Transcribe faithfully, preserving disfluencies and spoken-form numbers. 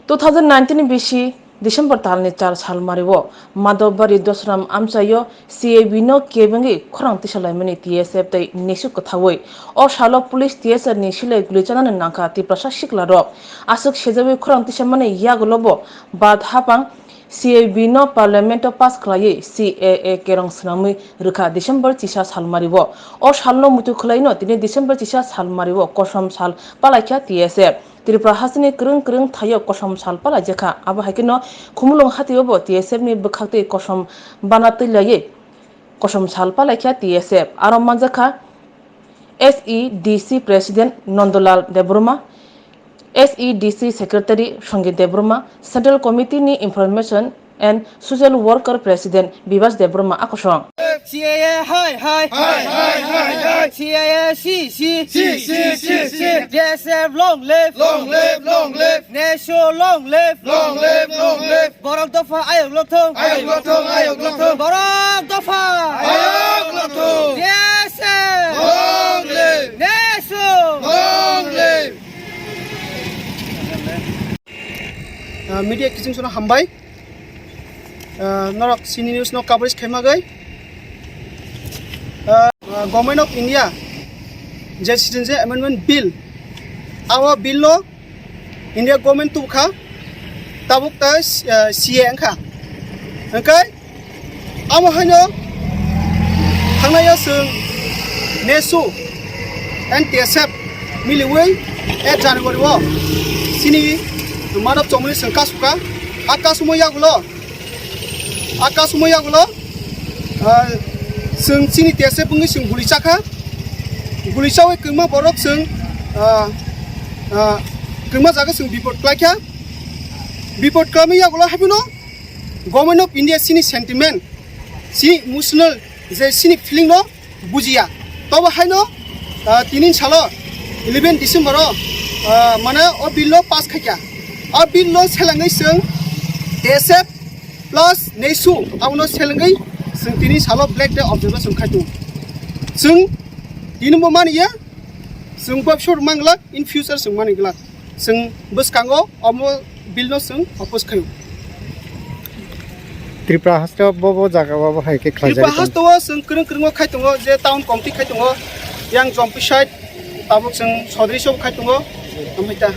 Two thousand nineteen bisi December talni char salmario Madhobari Dosram amchaio C A B no kebengwi khorang tisalaimani T S F tei nesu kwthaui. O salo police T S R ni silai guli chanani nangkha Tiprasa siklarok. Aswk sejaui khorang tisamani yagulobo Bharat hapang C A B no parliament o pass khlaiwi C A A kerong swnamwi rwkha December chisa salmario. O salno muitu khwlaino tini December chisa salmario kosom sal palaikha T S F. Tripura hasteni kwrwng kwrwng thaio kosom sal palaijakha. Abo hai kheno Khumulwng hatiobo T S F ni bwkhaktwi kosom bana twilaiwi kosom sal palaikha T S F. Aro manjakha S E D C President Nandalal Debbarma, S E D C Secretary Sangeet Debbarma, Central Committee ni Information and Social Worker President Bibas Debbarma akosong. C A A hai hai. Hai, hai, hai, hai. C A A si si. Si, si, si, si. T S F long live. Long live, long live. Nesu long live. Long live, long live. Borok dopha ayok lokthung. Ayok lokthung, ayok lokthung. Borok dopha. Ayok lokthung. T S F. Long live. Nesu. Long live. Ah, media kiching sono hambai. Ah, norok sini news no coverage khaima gai. Ah, ah, Government of India je Citizenship Amendment Bill, abo bill no India government tubukha, tabuk ta, ah, C A wngkha. Hwnkhe amo haino thangnai o chwng nesu and T S F miliwi eight January o chini Madhab Chowmani chwng kasukha. A kasumo yagulo, a kasumo yagulo, ah, chwng chini T S F wngwi chwng guli chakha. Guli chawi kwbangma borok chwng, ah, ah, kwbangma jaga chwng bipot klaikha. Bipot kwlama yagulo haibino Government of India chini sentiment, chini emotional, je chini feeling no bujiya. Tobo haino, ah, tini salo eleven December o, ah, mane o bill no pass khaikha. O bill no selengwi chwng T S F plus nesu abono selengwi chwng tini salo Black Day observation khai tongo. Chwng tini bo mani ya, chwng bwswk manglak, in future chwng mani glak. Chwng bwskango omo bill no chwng oppose khaio. Tripura haste o bo bo jaga o bo hai khe khlaijak Tripura tong. Haste o chwng kwrwng kwrwng o khai tongo, je town committee khai tongo, yang Jompi side, tabuk chwng Sodri sok khai tongo, amai ta.